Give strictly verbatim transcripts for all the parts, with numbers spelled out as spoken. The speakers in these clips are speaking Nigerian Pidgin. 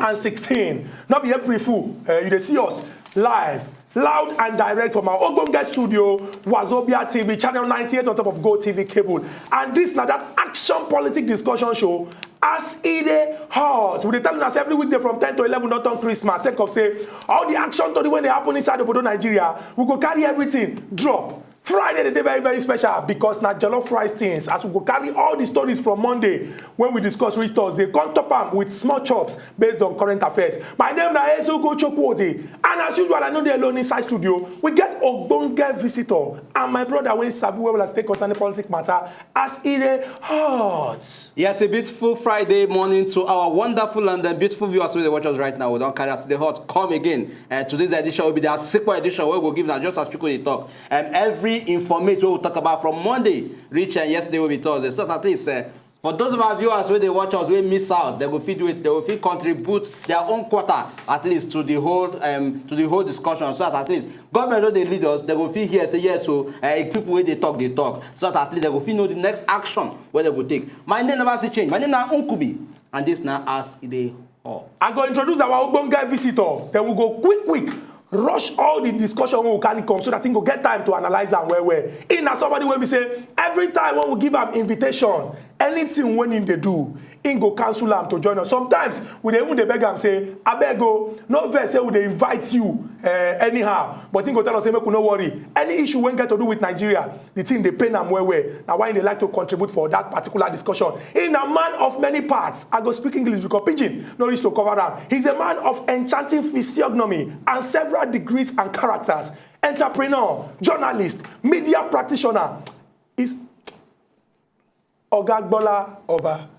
and sixteen. No be April Fool. Uh, you dey see us live, loud and direct from our Ogbonge studio, Wazobia T V, channel ninety-eight on top of Go T V cable. And this na that action politic discussion show as e dey hot. We dey tell una say every weekday from ten to eleven don turn Christmas, sake of say all the action tori wey dey happen inside obodo Nigeria, we go carry everything drop. Friday dey dey very, very special because na jollof rice things, as we go carry all the stories from Monday when we discuss reach Thursday, come top am with small chops based on current affairs. My name na Ezeogo Chukwudi, and as usual, I no dey alone inside studio. We get ogbonge visitor and my brother wey sabi well well as take concerning politics matter as e dey hot. Yes, a beautiful Friday morning to our wonderful and uh, beautiful viewers wey dey watch us right now. We don carry out the hot come again. Uh, today's edition will be the Asikpo edition wey we go give na just as Chukwudi talk. Um, every informate wey we talk about from Monday reach uh, yesterday wey be Thursday. So at least uh, for those of our viewers wey dey watch us wey miss out, they go fit do it. They go fit contribute their own quarter at least to the whole um, to the whole discussion. So that at least government wey dey lead us, they go fit hear say yes, so uh, people wey dey talk dey talk. So that at least they go fit know the next action wey they go take. My name never still change. My name na Nkubi, and this na as e dey hot. I go introduce our ogbonge visitor. Then we go quick quick rush all the discussion wey we carry come so that he go get time to analyze am well well. He na somebody wey be say every time wey we give am invitation, anything wey he dey do, he go cancel am to join us. Sometimes we dey even dey beg am say, "Abeg o, no vex say we dey invite you uh, anyhow," but he go tell us say, "Make we no worry. Any issue wey get to do with Nigeria, the thing dey pain am well well." Na why he dey like to contribute for that particular discussion. He na man of many parts. I go speak English because pidgin no reach to cover am. He's a man of enchanting physiognomy and several degrees and characters. Entrepreneur, journalist, media practitioner. Is Oga Gbola Oba.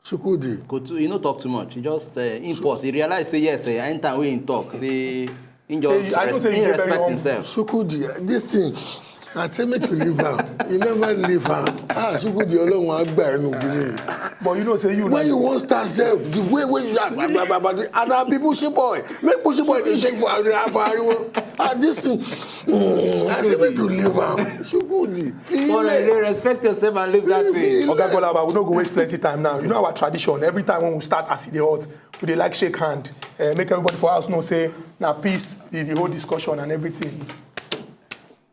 Chukwudi. Go too, you no talk too much. You just uh, in pause. You realize say yes, uh, anytime we in talk, say in just I know say you dey very respect humble. Himself. Chukwudi, this thing, I say make you leave am. You never leave am. Ah, Chukwudi, Ọlọ́run á gbà ẹnu gini. But you know say you when you wan start sef, the way wey you are, blah, blah, blah, blah, and I be Bushi boy. Make Bushi boy dey shake for for ariwo. Ah, this thing, mm, I say make you leave am. Chukwudi, feel it. Respect yourself and leave that thing. Oga Gbola Oba, we no go waste plenty time now. You know our tradition. Every time when we start as e dey hot, we dey like shake hand, uh, make everybody for house know say na peace the, the whole discussion and everything.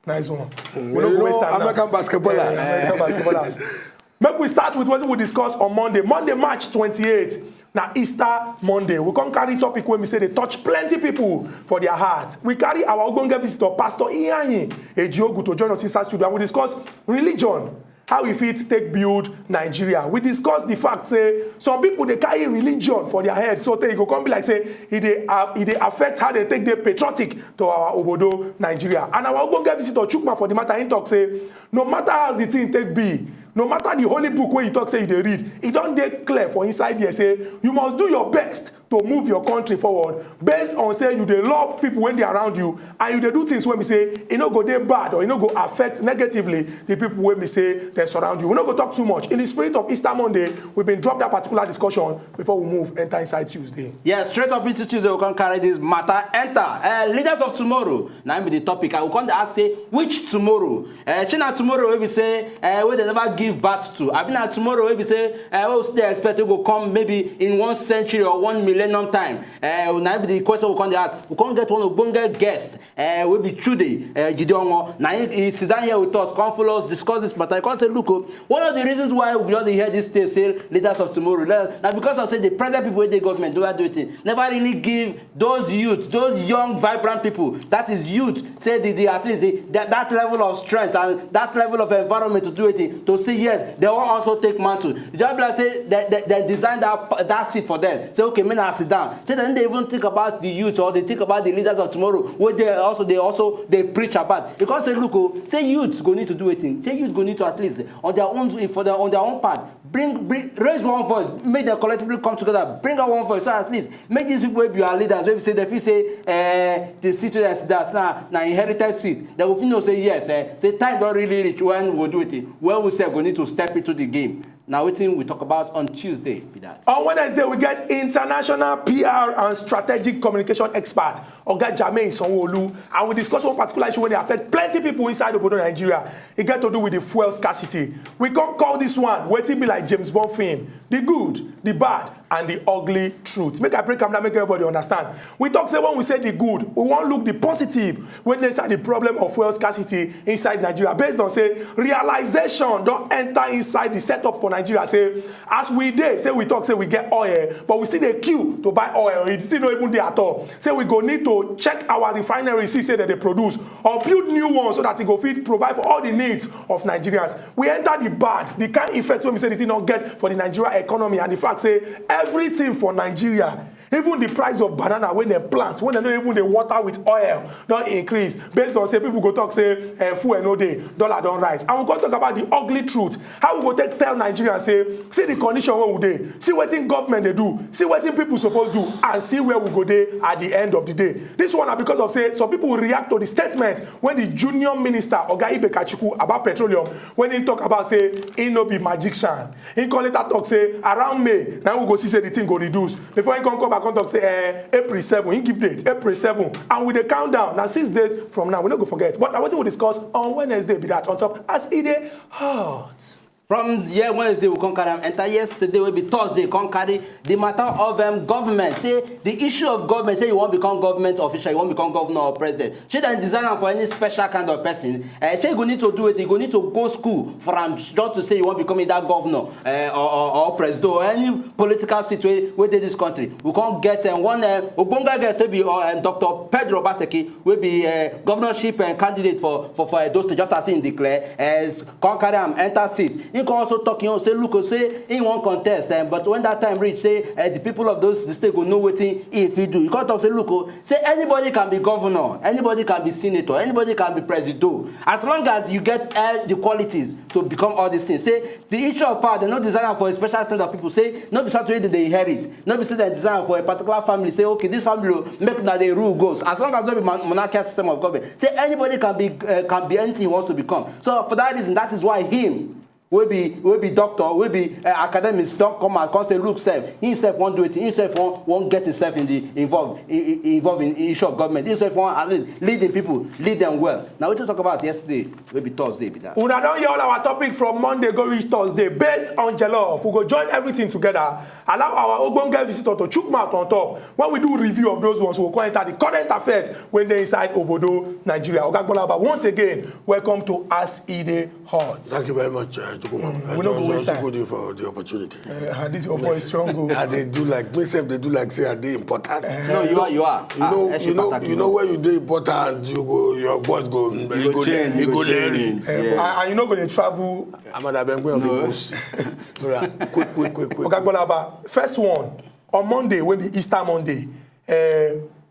Nice one. Mm, we no go waste time now. American basketballers. Uh, American basketballers. Make we start with what we discuss on Monday. Monday, March twenty-eighth. Na Easter Monday. We come carry topic wey we say dey touch plenty people for their heart. We carry our ogbonge visitor, Pastor Iyanyi Ejiogu, to join us inside studio, and we discuss religion, how e fit take build Nigeria. We discuss the fact say some people dey carry religion for their head, so tey e go come be like say e dey uh, e dey affect how they take dey patriotic to our obodo Nigeria. And our ogbonge visitor, Chukwuma, for the matter, he talk say no matter how the thing take be, no matter the holy book wey you talk say you dey read, e don dey clear for inside there say you must do your best to move your country forward based on say you dey love people wey dey around you and you dey do things wey be say e no go dey bad or e no go affect negatively the people wey be say dey surround you. We no go talk too much. In the spirit of Easter Monday, we been drop that particular discussion before we move enter inside Tuesday. Yeah, straight up into Tuesday, we can carry this matter enter. Uh, leaders of tomorrow, na im be the topic. I will come dey ask say, which tomorrow? Uh, shey na tomorrow wey be say uh, wey dem never give birth to? Abi na tomorrow wey be say uh, wey we still dey expect wey go come maybe in one century or one millennium time? Uh, na im be the question we come dey ask. We come get one ogbonge guest uh, wey be Chude uh, Jideonwo. Na him he sit down here with us, come follow us discuss this matter. He come say, look o, one of the reasons why we just dey hear this thing say leaders of tomorrow, na because of say the present people wey dey government never do anything, never really give those youth, those young vibrant people, that is youth, say the, the at least the, that, that level of strength and that level of environment to do it, to say yes, they will also take mantle. The job like say they, they, they design that that seat for them. Say okay, make una sit down. Say dem dey even think about the youth or they think about the leaders of tomorrow. Wey dey also dey also dey preach about. Because say look o, say youth go need to do wetin? Say youth go need to at least on their own for their on their own part bring bring raise one voice, make dem collectively come together, bring out one voice, so at least make these people wey be our leaders wey be say dem fit say eh the seat wey dem sit down na na inherited seat, dem go fit know say yes eh say time don really reach when we go do wetin, when we sef go need to step into the game. Na wetin we talk about on Tuesday be that. On Wednesday, we get international P R and strategic communication expert Oga Jermaine Sanwo-Olu, and we discuss one particular issue wey dey affect plenty people inside obodo Nigeria. E get to do with the fuel scarcity. We come call this one wetin be like James Bond film, the good, the bad, and the ugly truth. Make I break am down, make everybody understand. We talk say when we say the good, we wan look the positive wey dey inside the problem of fuel scarcity inside Nigeria, based on say realization don enter inside the setup for Nigeria. Say as we dey, say we talk say we get oil, but we still dey queue to buy oil. E still no even dey at all. Say we go need to check our refinery, see say dem dey produce, or build new ones so that e go fit provide for all the needs of Nigerians. We enter the bad, the kind effect wey be say the thing don get for the Nigeria economy, and the fact say everything for Nigeria, even the price of banana wey dem plant, wey dem no even dey water with oil, don increase, based on say people go talk say eh, fuel no dey, dollar don rise. And we go talk about the ugly truth, how we go take tell Nigerians say, see the condition wey we dey, see wetin government dey do, see wetin people suppose do, and see where we go dey at the end of the day. This one na because of say some people react to the statement wey the junior minister, Oga Ibe Kachukwu, about petroleum, wey he talk about say he no be magician. He come later talk say around May, na we go see say the thing go reduce. Before he come come back, come talk say eh, April seven, he give date, April seven. And we dey count down. Na six days from now, we no go forget. But na wetin we discuss on Wednesday be that, on top As E Dey Hot. From here Wednesday, we come carry am enter yesterday, wey be Thursday, come carry the matter of um, government. Say the issue of government, say you wan become government official, you wan become governor or president. Shey dem design am for any special kind of person? Uh, shey you go need to do it, you go need to go school for am, just to say you wan become either governor uh, or, or, or president or any political seat wey wey dey this country. We come get um, one um, ogbonge guest wey be uh, um, Doctor Pedro Obaseki, wey be uh, governorship uh, candidate for for for Edo State, just as he declare. Uh, come carry am enter seat. He come also talk him own, say look o, say he wan contest, um, but when that time reach, say uh, the people of those the state go know wetin he fit do. He come talk say look o, say anybody can be governor, anybody can be senator, anybody can be presido, as long as you get all the qualities to become all these things. Say the issue of power, dem no design am for a special set of people. Say no be something wey dem dey inherit, no be say dem design am for a particular family. Say okay, this family o, make una dey rule goes. As long as no be mon- monarchical system of government, say anybody can be uh, can be anything he wants to become. So for that reason, that is why him wey be wey be doctor, wey be uh, academics, don come out come say look sef, himself wan do wetin, himself wan wan get himself in the involved in, in, involved in issue of government, himself wan at least lead the people, lead them well. Na wetin we talk about yesterday, wey be Thursday be that. Una don hear all our topic from Monday go reach Thursday, based on jollof. We go join everything together, allow our ogbonge visitor to chook mouth on top. When we do review of those ones, we go come enter the current affairs wey dey inside obodo Nigeria. Oga Gbolaba, once again, welcome to As E Dey Hot. Thank you very much, uh, Chukwuma. Mm, we no go waste time. Good for the opportunity. Uh, this your voice strong o. I dey do like myself. They do like say I dey important. No, you are, you are. You know, you know, you know where you dey important, you go, your voice go, you go change, you go learn. And you no go dey travel. Amada Bengbe of Igbo. Quick, quick, quick, quick. Oga Gbolaba, first one, on Monday, wey be Easter Monday, uh,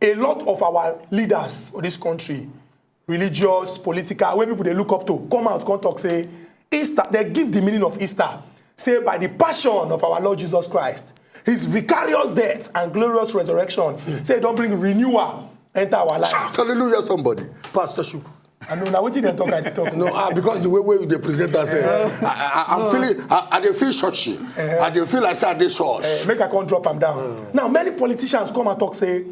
a lot of our leaders for this country, religious, political, wey people dey look up to, come out come talk say Easter, they give the meaning of Easter, say by the passion of our Lord Jesus Christ, his vicarious death and glorious resurrection, say e don bring renewal enter our lives. Shout hallelujah, somebody. Pastor Shuku. I know, na wetin dem talk, I dey talk. No, ah, because the way wey you dey present am, eh, I, I, I'm feeling, I, I dey feel churchy. I dey feel like say I dey church. Eh, make I come drop am down. Now, many politicians come and talk say,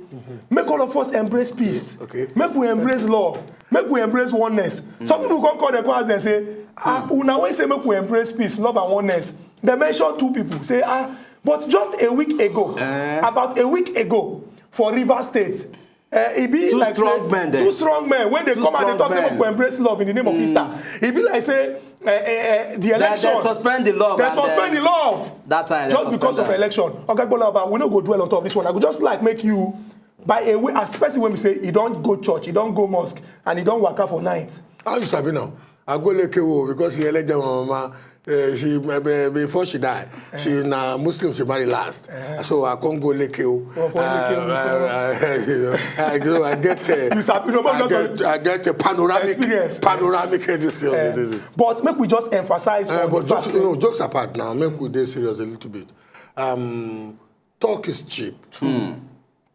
make all of us embrace peace. Okay. Make we embrace love. Make we embrace oneness. Some people come call dem, come ask dem say, ah, una wey say make we embrace peace, love and oneness. Dem mention two people. Say, ah, but just a week ago, about a week ago, for Rivers State, eh, e be like say two strong men wey dey come and dey talk say make we embrace love in the name of Easter. E be like say eh, eh, eh, the election. Dem suspend the love. Dem suspend the love that time just because of election. Oga Gbolaba, we no go dwell on top of this one. I go just like make you, by a way, as person wey be say e don go church, e don go mosque, and e don waka for night. How you sabi now? I go Lekewo because he elect my mama. Uh, she uh, before she die, she na Muslim. She marry last, so I come go Lekewo. Uh, uh, uh, I, go, I get uh, you sabi no more I get, I get a panoramic experience. Panoramic this thing. But make we just emphasize. Uh, but jokes, no, jokes apart now. Make we dey serious a little bit. Um, talk is cheap. True.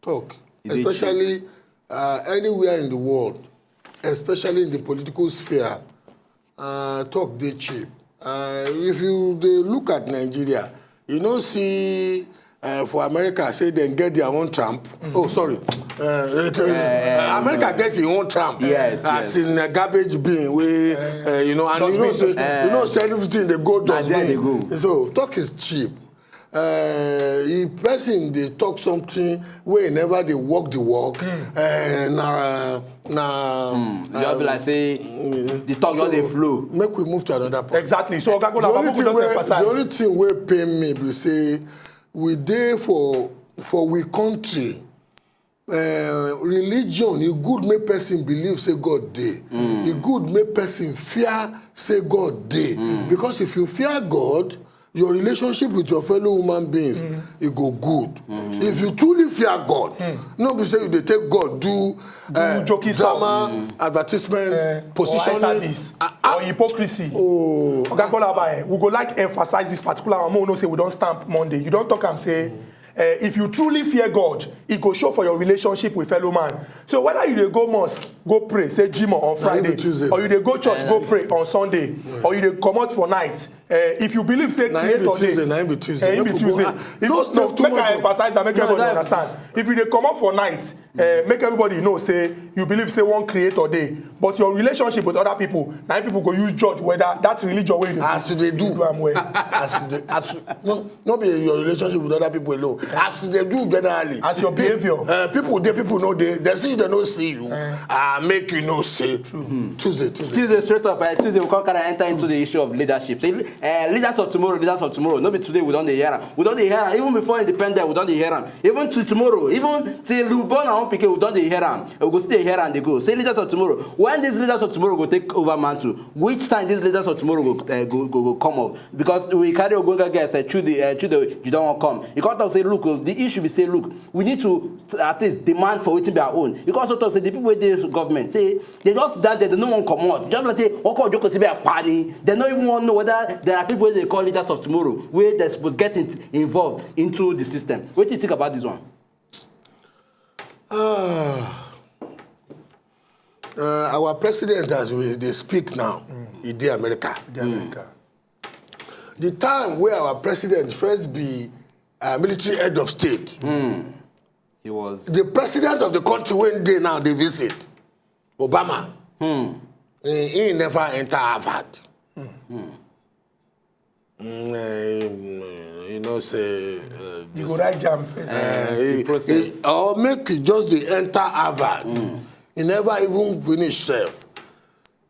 Talk, especially uh, anywhere in the world, especially in the political sphere, uh, talk dey cheap. Uh, if you dey look at Nigeria, you no see uh, for America say dem get their own Trump. Oh, sorry. Uh, uh, America get im own Trump. Yes, as in a garbage bin wey uh, you know, and you know say you know say everything dey go dustbin. So talk is cheap. Uh, if person dey talk something wey never dey work the work, uh, na na You just be like say the talk just dey flow. Make we move to another point. Exactly. So Oga Gola, The only Babuku thing just wey the emphasize. only thing wey pain me be say we dey for for we country. Uh, religion, e good make person believe say God dey. E good make person fear say God dey, because if you fear God, your relationship with your fellow human beings, e go good. If you truly fear God, no be say you dey take God do uh, jokey stuff. Drama, advertisement, Uh, positioning. Or eye service, Ah, ah, or hypocrisy. Oh. Oga Gbolaba, eh, we go like emphasize this particular one. Mo know say we don stamp Monday. You don talk am say, eh, if you truly fear God, e go show for your relationship with fellow man. So whether you dey go mosque, go pray, say Jimoh on Na him be Friday, Tuesday. Or you dey go church, go pray on Sunday, or you dey comot for night, eh, if you believe say Na him be creator dey, Tuesday, na him be Tuesday. eh, him be Make we go- Tuesday. ah, If no no, stuff too make much I o. emphasize and make No, everybody that's- understand. If you dey comot for night, eh, make everybody know say you believe say one creator dey, but your relationship with other people, na him people go use judge whether that religion wey you dey As you dey do. do am well. As you dey, as you, no, no be your relationship with other people alone. As you dey do generally. As your behaviour. Uh, people dey, people no dey. They see you, they no see you. Ah, make you know say Tuesday, Tuesday. Tuesday straight up, uh, Tuesday we come carry enter into the issue of leadership. Say, uh, leaders of tomorrow, leaders of tomorrow. No be today we don dey hear am. We don dey hear am. Even before independence, we don dey hear am. Even to tomorrow, even till we born our own pikin, we don dey hear am. And we go still dey hear am dey go. Say leaders of tomorrow. When these leaders of tomorrow go take over mantle, which time these leaders of tomorrow go uh, go, go go come up? Because we carry ogbonge guys, uh, through the uh, through the you don wan come. You come talk say look, oh, the issue be say look, we need to at least demand for wetin be our own. You come also talk say the people wey dey government say they just down there, they no wan comot. Just like say oko ojoko sibi apani, they no even wan know whether there are people wey dey call leaders of tomorrow wey they suppose get in, involved into the system. Wetin you think about this one? Ah. Uh, our president, as we dey speak now, he dey America. The America. The time wey our president first be uh, military head of state, He was. The president of the country wey dey now dey visit, Obama, he, he never enter Harvard. Mm, eh, you know say uh, You go write jam first. Eh, he- process. he- or make he just dey enter Harvard. He never even finish sef.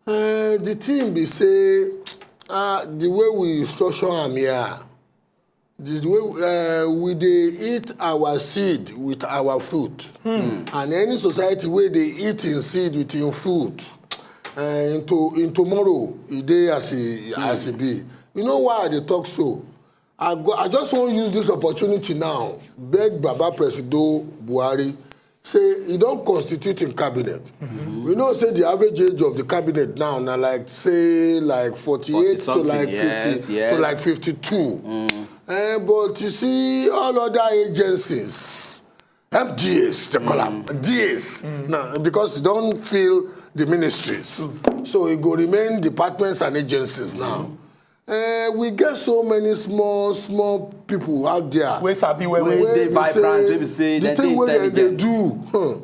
Eh, the thing be say, ah, the way we structure am here, the way uh, we dey eat our seed with our fruit, and any society wey dey eat im seed with im fruit, uh, into in tomorrow e dey as e as e be. You know why I dey talk so? I go, I just wan use this opportunity now beg Baba Presido Buhari say e don constitute im cabinet. We know say the average age of the cabinet now na like say like forty-eight to Forty something, like fifty yes, yes. to like fifty-two. Eh, but you see all other agencies, M D As they call am D As, na because e don fill the ministries, so e go remain departments and agencies now. Eh, we get so many small small people out there Wey sabi well well. Wey dey be vibrant, say wey be say the dem thing dey wey dem dey intelligent. Do, huh,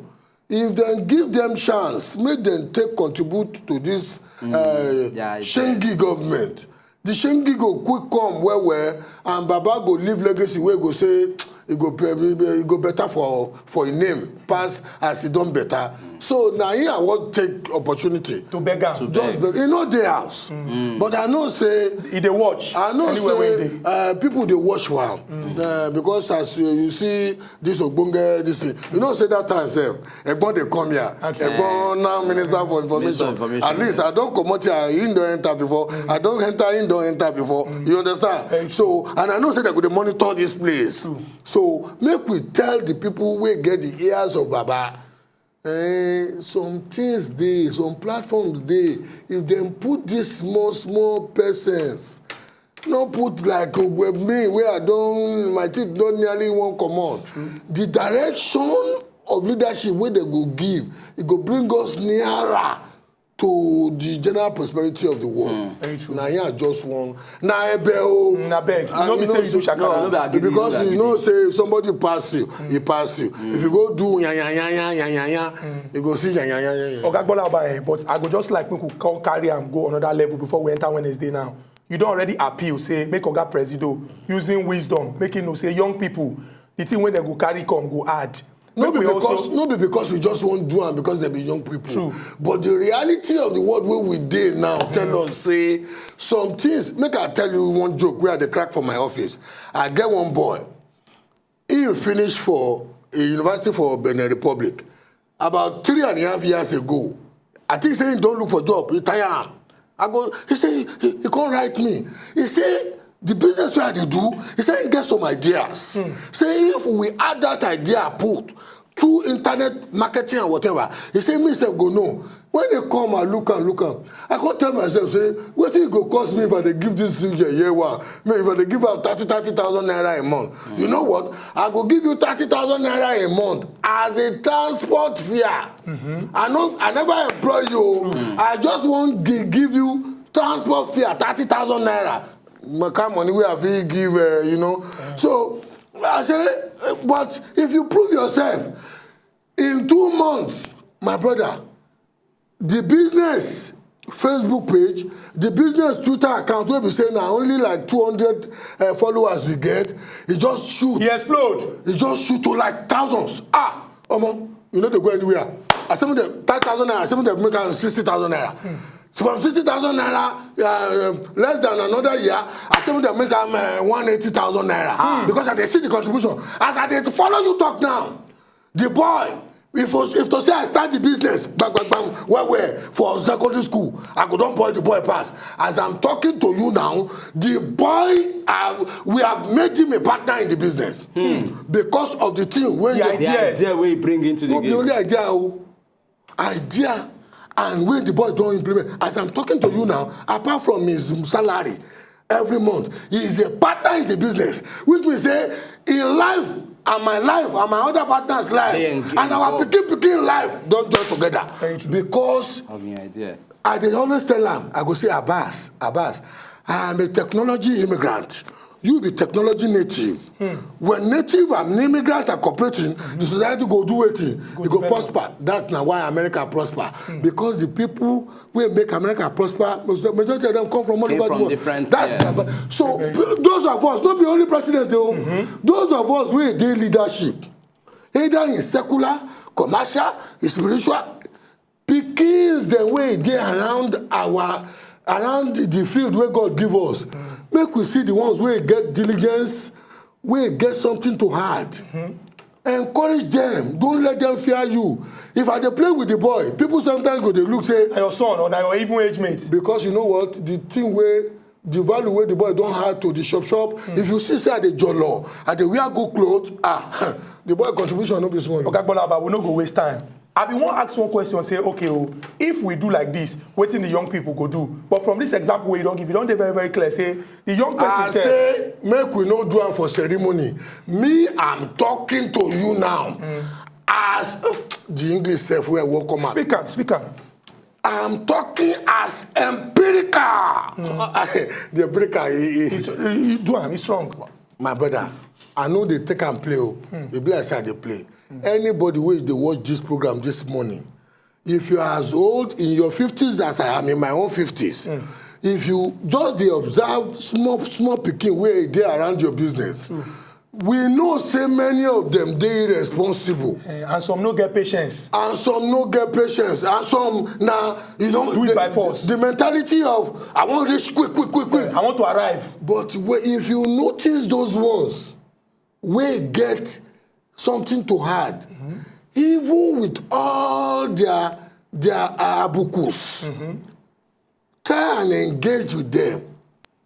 if dem give dem chance make dem take contribute to this uh, Yeah, I Shengi government, the Shengi go quick come well well, and Baba go leave legacy wey go say e go be- e go better for for im name pass as e don better. So na him I wan take opportunity To beg am. just beg. E no dey house, but I know say E dey watch. I know Anywhere wey e say dey. Uh, people dey watch for am uh, because as you, you see this ogbonge this thing, you know say that time sef egbon dey come here. Okay. Egbon now minister for Minister information. of Information. At least I don comot here, he don enter before. I don enter, he don enter before. You understand? So and I know say they go dey monitor this place. So make we tell the people wey get the ears of Baba. Eh, some things dey, some platforms dey. If dem put this small small persons, no put like ogbe me wey I don my teeth don nearly wan comot. The direction of leadership wey dem go give, e go bring us nearer to the general prosperity of the world. Very true. Na here I just wan na ebe o. Na beg. Ah, No be you say know you do say- shakara. No, no be agree. Because you know say if somebody pass you, he pass you. If you go do yanya yanya yanya yanya, you go see yanya yanya yanya. Oga Gbola Oba, eh, but I go just like make we come carry am go another level before we enter Wednesday now. You don already appeal say make Oga Presido, using wisdom, make him know say young people, the thing wey dem go carry come go hard. No Make be we because also no be because we just wan do am because dem be young people. True. But the reality of the world wey we dey now tell us say some things. Make I tell you one joke wey I dey crack for my office. I get one boy. He finish for a university for Benin Republic about three and a half years ago. I think say he don look for job. He tire am. I go. He say he, he come write me. He say the business wey I dey do. He say he get some ideas. Say if we add that idea put through internet marketing and whatever, he say me sef go know. When he come, I look am, look am. I come tell myself say wetin e go cost me if I dey give this yeye one, me if I dey give am thirty thirty thousand naira a month. You know what? I go give you thirty thousand naira a month as a transport fare. I no, I never employ you. I just wan gi- give you transport fare, thirty thousand naira. My kind money wey I fit give, uh, you know. So I say, uh, but if you prove yourself in two months, my brother, the business Facebook page, the business Twitter account wey be say na only like two hundred uh, followers we get, e just shoot. He explode. E just shoot to like thousands. Ah, omo, you no dey go anywhere. I say make dem thirty thousand naira, I say make dem make am sixty thousand naira. So from sixty thousand naira, uh, um, less than another year, I say make dem make am uh, one eighty thousand naira. Because I dey see the contribution. As I dey follow you talk now, the boy, if to, if to say I start the business, bang, bang, bang, well, well, for secondary school, I go don boil the boy pass. As I'm talking to you now, the boy, uh, we have made him a partner in the business because of the thing wey The dey The Yes. idea wey he bring into the no be game. only idea o. Idea and wey the boy don implement. As I'm talking to you now, apart from his salary every month, he is a partner in the business, which means say in life and my life and my other partner's life They en- and our involved. pikin pikin life don join together. Very true. Because Of your idea. I dey always tell am, I go say, Abbas, Abbas, I am a technology immigrant. You be technology native. When native and immigrant are cooperating, the society go do wetin? E go develop. Prosper. That na why America prosper. Because the people wey make America prosper, most- majority of them come from all Came over from the world. Different, That's yes. Their, so p- those of us, no be only president o. Those of us wey dey leadership, either in secular, commercial, in spiritual, pikins dem wey dey around our around the field wey God give us, make we see the ones wey get diligence, wey get something to add. Encourage them, don't let them fear you. If I dey play with the boy, people sometimes go dey look say Na your son or na your even age mate. Because you know what, the thing wey the value wey the boy don add to the shop shop, if you see say I dey jollo, I dey wear good clothes, ah, the boy contribution no be small. Oga Gbolaba, we no go waste time. I bin wan ask one question, say, okay o, if we do like this, wetin the young people go do? But from this example wey you don give, you don dey very, very clear say the young person I sef. Say make we no do am for ceremony. Me, I'm talking to you now. As the English sef wey I wan come out. Speak am, speak am. I'm talking as empirical. The empirical, eh, eh. You, you do am, it's wrong. My brother, I no dey take am play o. E be like say I dey play. Anybody wey dey watch this program this morning, if you are as old in your fifties as I am in my own fifties, if you just dey observe small small pikin wey dey around your business, we know say many of them dey irresponsible. Eh, and some no get patience. And some no get patience, and some na, you know, Do it the, by force. The mentality of I wan reach quick, quick, quick, quick. I want to arrive. But we- if you notice those ones wey get something to add, even with all their their uh, abukus, try and engage with them,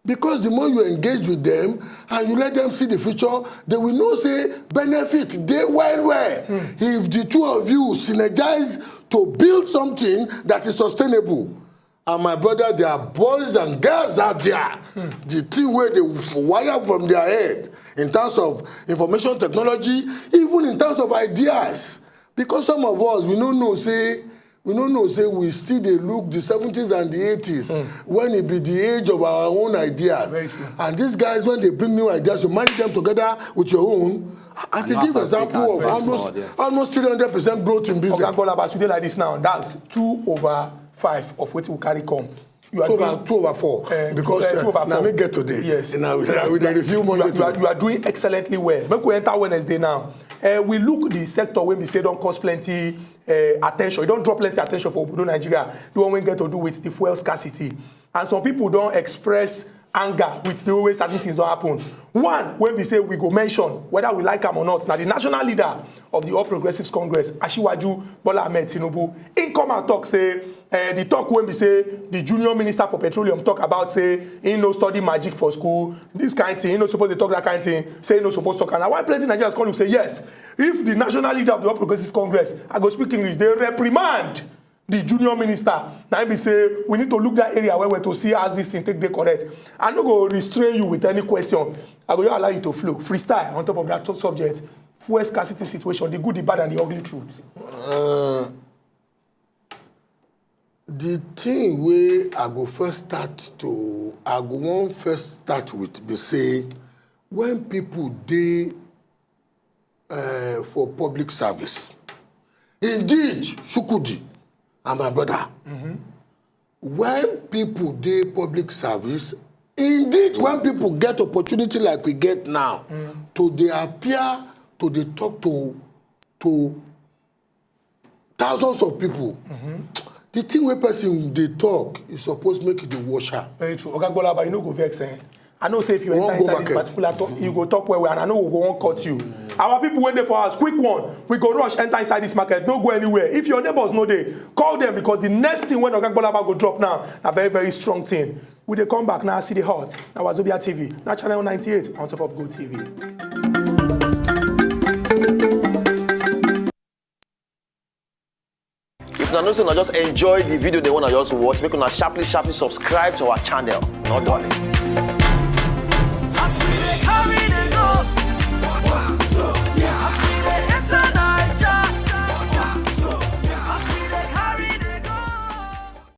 because the more you engage with them and you let them see the future, they will know say benefit dey well well if the two of you synergize to build something that is sustainable. And my brother, there are boys and girls out there, the thing wey dey wire from their head in terms of information technology, even in terms of ideas, because some of us, we no know say we no know say we still dey look the seventies and the eighties when e be the age of our own ideas. Very true. And these guys, when they bring new ideas, you marry them together with your own, I And dey how give far example they of can almost advance forward, almost three hundred percent growth in business. Oga Gbolaba, as you dey like this now, that's two over five of wetin we carry come. You are two over, doing two over four, uh, because two, uh, two over four. Now we get today. Yes. Now we, we dey review Monday. You are, you are, you are doing excellently well. Make we enter Wednesday now. Uh, we look the sector wey be say don cause plenty uh, attention. E don draw plenty attention for obodo Nigeria. The one wey get to do with the fuel scarcity, and some people don express anger with the way certain things don happen. One wey be say we go mention, whether we like am or not, na the national leader of the All Progressives Congress, Asiwaju Bola Ahmed Tinubu, im come out talk say uh, the talk wey be say the junior minister for petroleum talk about say he no study magic for school, this kind thing, he no suppose dey talk that kind thing, say he no suppose talk am. Na why plenty Nigerians come look say yes, if the national leader of the All Progressives Congress, I go speak English, dey reprimand the junior minister. Na im be say we need to look that area well well to see how this thing take dey correct. I no go restrain you with any question. I go just allow you to flow, freestyle on top of that subject. Fuel scarcity situation, the good, the bad, and the ugly truth. Uh, the thing wey I go first start to, I go wan first start with be say when people dey uh, for public service, indeed, Shukudi and my brother, mm-hmm. When people dey public service, indeed, when people get opportunity like we get now, mm. To dey appear, to dey talk to to thousands of people. Mm-hmm. The thing wey person dey talk is supposed make e dey wash am. Very true. Oga Gbolaba, you no go vex, eh? I know say if you enter inside this particular talk, you go talk well well, and I know we go wan cut you. Our people wey dey for house, quick one, we go rush enter inside this market, no go anywhere. If your neighbors no dey, call them, because the next thing wey Oga Gbolaba go drop now na very very strong thing. We dey come back now, see the hot. Na Wazobia T V, na channel ninety-eight on top of Go T V. If una know say una just enjoy the video dem wey una just watch, make una sharply sharply subscribe to our channel. No dulling.